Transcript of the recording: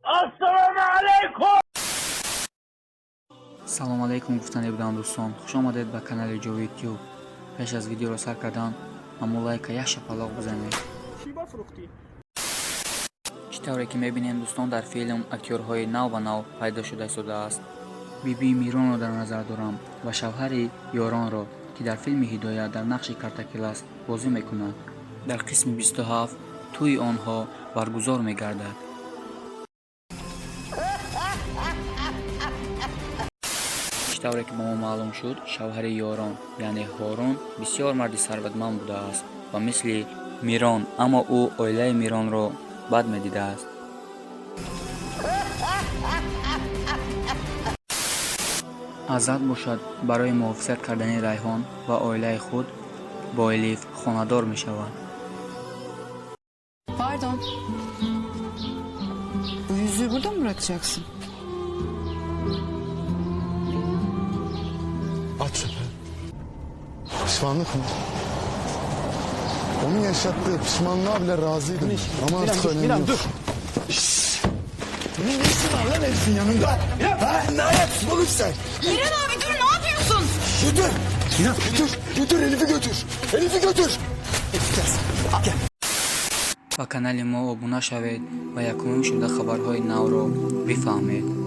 Ассалому алайкум! Салом алейкум гуфтане будам, дӯстон. Хуш омадед ба канали Ҷовид Тюб. Пеш аз видеоро сар кардан, ҳамун лайка як шапалоқ бизанед. Чӣ ба фурӯхтӣ? Чӣ тавре ки мебинем, дӯстон, дар филм актёрҳои нав ба нав пайдо шуда истодааст. Бибии Миронро дар назар дорам ва шавҳари Ёронро, ки дар филми «Ҳидоят» дар нақши Картакилас бозӣ мекунад. Дар қисми 27 тӯйи онҳо баргузор мегардад. Чӣ тавре ки ба мо маълум шуд, шавҳари Ёрон, яъне Ҳорун, бисёр марди сарватманд будааст ва мисли Мирон, аммо ӯ оилаи Миронро бад медидааст. Азат бошад, барои муҳофизат кардани Райҳон ва оилаи худ бо Элиф хонадор мешавад. Pardon. Bu yüzüğü burada mı bırakacaksın? At çöpe. Pişmanlık mı? Onun yaşattığı pişmanlığa bile razıydım. Ama artık önemi yok. Dur. Ne işin var lan herifin yanında? Ha? Ne ayaksın oğlum sen? Miran abi, dur, ne yapıyorsun? Götür. Götür. Götür Elif'i götür. Elif'i götür. Gel. Ба канали мо обуна шавед ва якумин шуда хабарҳои навро бифаҳмед.